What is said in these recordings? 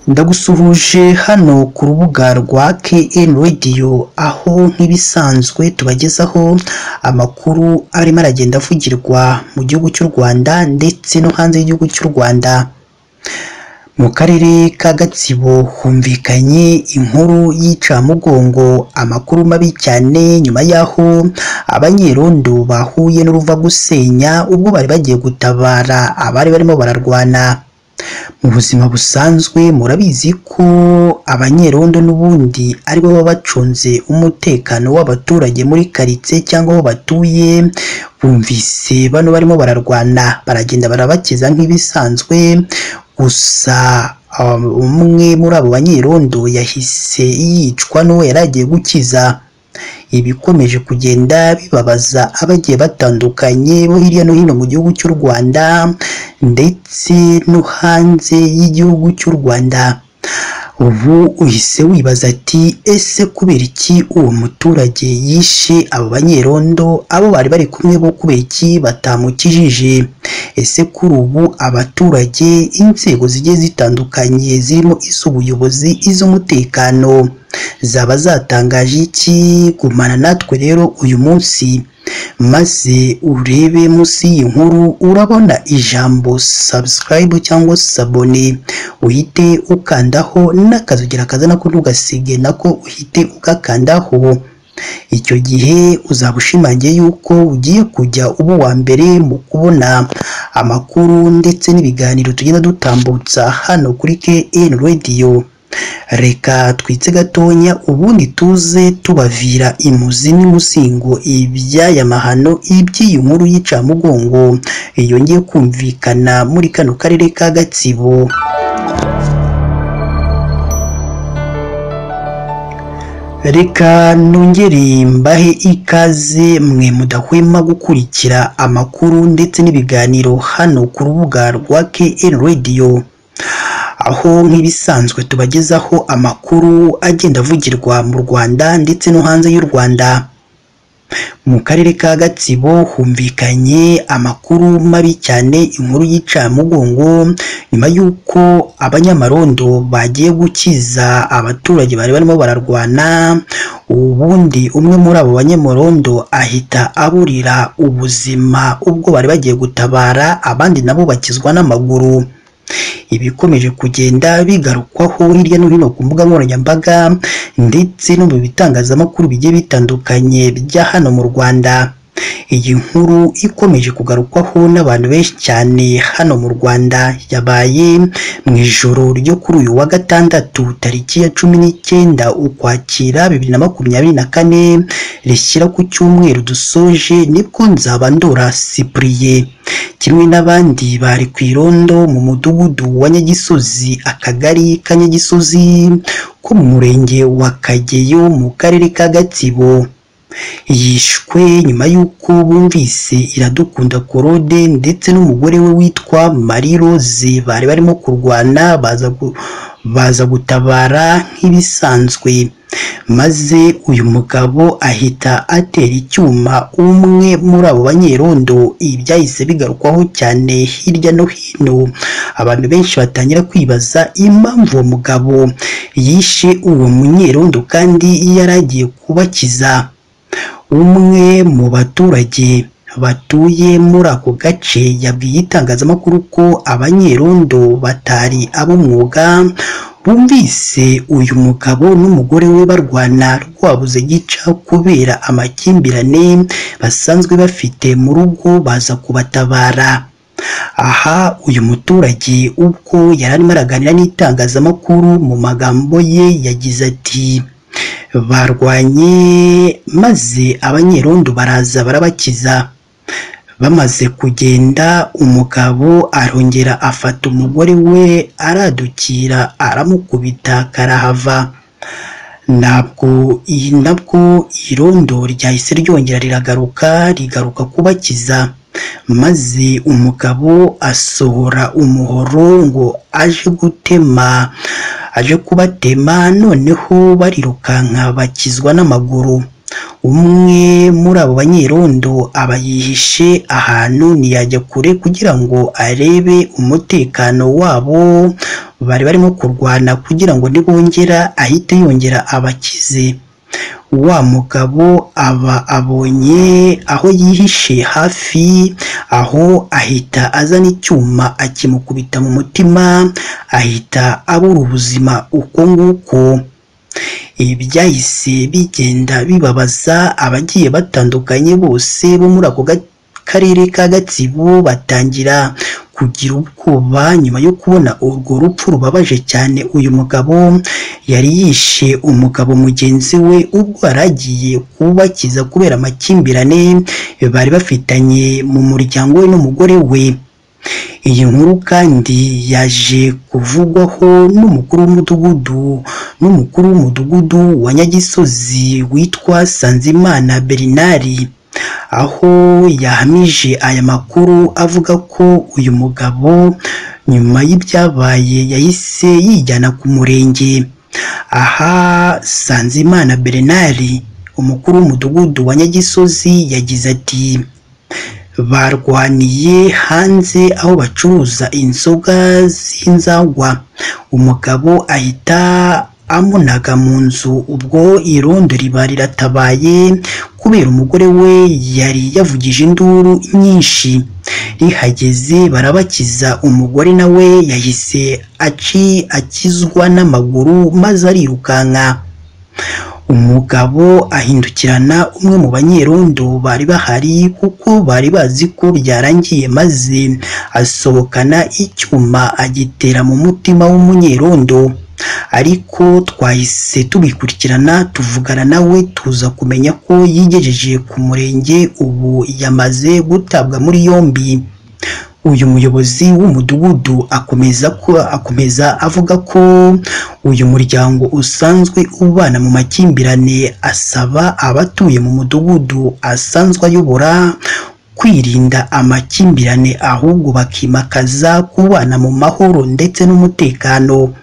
Ndagusuhuje hano ku rubuga rwa KN Radio, aho nk'ibisanzwe tubagezaho amakuru arimo aragenda avugirwa mu gihugu cy'u Rwanda ndetse no hanze y'igihugu cy'u Rwanda. Mu karere ka Gatsibo humvikanye inkuru y'icamugongo, amakuru mabi cyane nyuma y'aho abanyerondo bahuye n'uruva gusenya ubwo bari bagiye gutabara abari barimo bararwana. Mu buzima busanzwe murabizi ko abanyerondo n'ubundi aribo baba bacunze umutekano w'abaturage muri karitsiye cyangwa aho batuye. Bumvise bano barimo bararwana baragenda barabakiza nk'ibisanzwe, gusa umwe muri abo banyerondo yahise yicwa n'uwo yari agiye gukiza. Ibikomeje kugenda bibabaza abagiye batandukanye bo hirya no hino mu gihugu cy'u Rwanda ndetse no hanze y'igihugu cy'u Rwanda. Ubu uhise wibaza ati ese kubera iki uwo muturage yishe abo banyerondo, abo bari bari kumwe bo kubera iki batamukijije? Ese kuri ubu abaturage, inzego zigiye zitandukanye zirimo iz'ubuyobozi, iz'umutekano zaba zatangaje iki? Gumana natwe rero uyu munsi maze urebe munsi y'inkuru, urabona ijambo subscribe cyangwa sabone, uhite ukandaho n'akazogera kazana ko ntugasige nako uhite ugakandaho. Icyo gihe uzaba ushimangiye yuko ugiye kujya uba uwa mbere mu kubona amakuru ndetse n'ibiganiro tugenda dutambutsa hano kuri KN Radio. Reka twitse gatonya ubundi tuze tubavira imuzi n'imusingo iby'aya mahano, iby'iyi nkuru y'icamugongo yongeye kumvikana muri kano karere ka Gatsibo. Reka nongere mbahe ikaze mwe mudahwema gukurikira amakuru ndetse n'ibiganiro hano ku rubuga rwa KN Radio, aho nk'ibisanzwe tubagezaho amakuru agenda avugirwa mu Rwanda ndetse no hanze y'u Rwanda. Mu karere ka Gatsibo humvikanye amakuru mabi cyane, inkuru y'icamugongo nyuma y'uko abanyamarondo bagiye gukiza abaturage bari barimo bararwana, ubundi umwe muri abo banyamarondo ahita aburira ubuzima ubwo bari bagiye gutabara, abandi nabo bakizwa n'amaguru. Ibikomeje kugenda bigarukwaho hirya no hino ku mbuga nkoranyambaga ndetse no mu bitangazamakuru bigiye bitandukanye bya hano mu Rwanda. Iyi nkuru ikomeje kugarukwaho n'abantu benshi cyane hano mu Rwanda yabaye mu ijoro ryo kuri uyu wa gatandatu tariki ya 19 Ukwakira 2024 rishyira ku cyumweru dusoje, nibwo Nzabandora Cyprien kimwe n'abandi bari ku irondo mu mudugudu wa Nyagisozi, akagari ka Nyagisozi ko mu murenge wa Kageyo mu karere ka Gatsibo, yishwe nyuma y'uko bumvise Iradukunda Claude ndetse n'umugore we witwa Marie Rose bari barimo kurwana, baza gutabara nk'ibisanzwe, maze uyu mugabo ahita atera icyuma umwe muri abo banyerondo. Ibi byahise bigarukwaho cyane hirya no hino, abantu benshi batangira kwibaza impamvu uwo mugabo yishe uwo munyerondo kandi yari agiye kubakiza. Umwe mu baturage batuye muri ako gace yabwiye itangazamakuru ko abanyerondo batari ab'umwuga, bumvise uyu mugabo n'umugore we barwana rwabuze gica kubera amakimbirane basanzwe bafite mu rugo, baza kubatabara. Aha uyu muturage ubwo yari arimo araganira n'itangazamakuru mu magambo ye yagize ati barwanye maze abanyerondo baraza barabakiza. Bamaze kugenda umugabo arongera afata umugore we aradukira aramukubita karahava. Nabwo irondo ryahise ryongera riragaruka rigaruka kubakiza, maze umugabo asohora umuhoro ngo aje gutema, aje kubatema, noneho barirukanka bakizwa n'amaguru. Umwe muri abo banyerondo aba yihishe ahantu ntiyajya kure kugira ngo arebe umutekano wabo bari barimo kurwana, kugira ngo nibongera ahite yongera abakize. Wa mugabo aba abonye aho yihishe hafi aho, ahita azana icyuma akimukubita mu mutima, ahita abura ubuzima uko nguko. Ibi byahise bigenda bibabaza abagiye batandukanye bose bo muri ako karere ka Gatsibo, batangira kugira ubwoba nyuma yo kubona urwo rupfu rubabaje cyane. Uyu mugabo yari yishe umugabo mugenzi we ubwo yari agiye kubakiza kubera amakimbirane bari bafitanye mu muryango we n'umugore we. Iyi nkuru kandi yaje kuvugwaho n'umukuru w'umudugudu wa Nyagisozi witwa Sanzimana Bernard, aho yahamije aya makuru avuga ko uyu mugabo nyuma y'ibyabaye yahise yijyana ku murenge. Aha Sanzimana Bernard, umukuru w'umudugudu wa Nyagisozi, yagize ati: barwaniye hanze aho bacuruza inzoga z'inzagwa, umugabo ahita amunaga mu nzu, ubwo irondo riba riratabaye kubera umugore we yari yavugije induru nyinshi. Rihageze barabakiza, umugore nawe yahise akizwa n'amaguru maze arirukanka. Umugabo ahindukirana umwe mu banyerondo bari bahari kuko bari bazi ko byarangiye, maze asohokana icyuma agitera mu mutima w'umunyerondo. Ariko twahise tubikurikirana, tuvugana nawe, tuza kumenya ko yigejeje ku murenge, ubu yamaze gutabwa muri yombi. Uyu muyobozi w'umudugudu akomeza avuga ko uyu muryango usanzwe ubana mu makimbirane, asaba abatuye mu mudugudu asanzwe ayobora kwirinda amakimbirane, ahubwo bakimakaza kubana mu mahoro ndetse n'umutekano.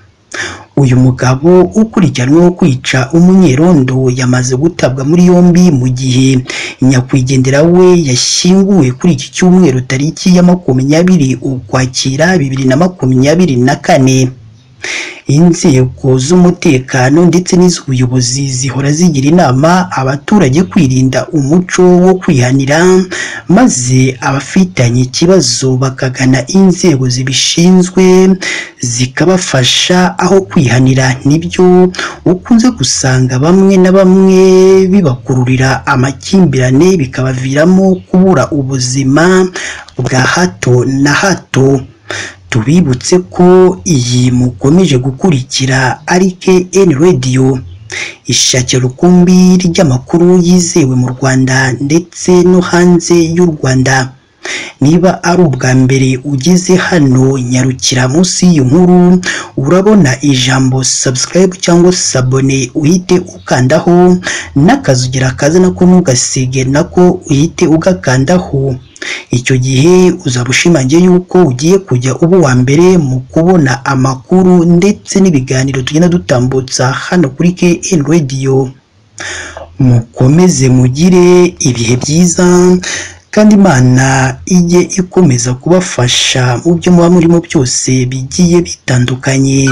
Uyu mugabo ukurikiranweho kwica umunyerondo yamaze gutabwa muri yombi, mu gihe nyakwigendera we yashyinguwe kuri iki cyumweru tariki ya 20 Ukwakira 2024. Inzego z'umutekano ndetse n'iz'ubuyobozi zihora zigira inama abaturage kwirinda umuco wo kwihanira, maze abafitanye ikibazo bakagana inzego zibishinzwe zikabafasha aho kwihanira. Nibyo ukunze gusanga bamwe na bamwe bibakururira amakimbirane, bikabaviramo kubura ubuzima bwa hato na hato. Tubibutse ko iyi mukomeje gukurikira ari KN Radio, ishakira rukumbi ry'amakuru yizewe mu Rwanda ndetse no hanze y'u Rwanda. Niba ari ubwa mbere ugeze hano, nyarukira munsi y'iyi nkuru urabona ijambo subscribe cyangwa sabone, uhite ukandaho, n'akazugira kaza nako ntugasige, nako uhite ugakandaho. Icyo gihe uzaba ushimangiye yuko ugiye kujya uba uwa mbere mu kubona amakuru ndetse n'ibiganiro tugenda dutambutsa hano kuri KN Radio. Mukomeze mugire ibihe byiza, kandi Imana ijye ikomeza kubafasha mu byo muba murimo byose bigiye bitandukanye.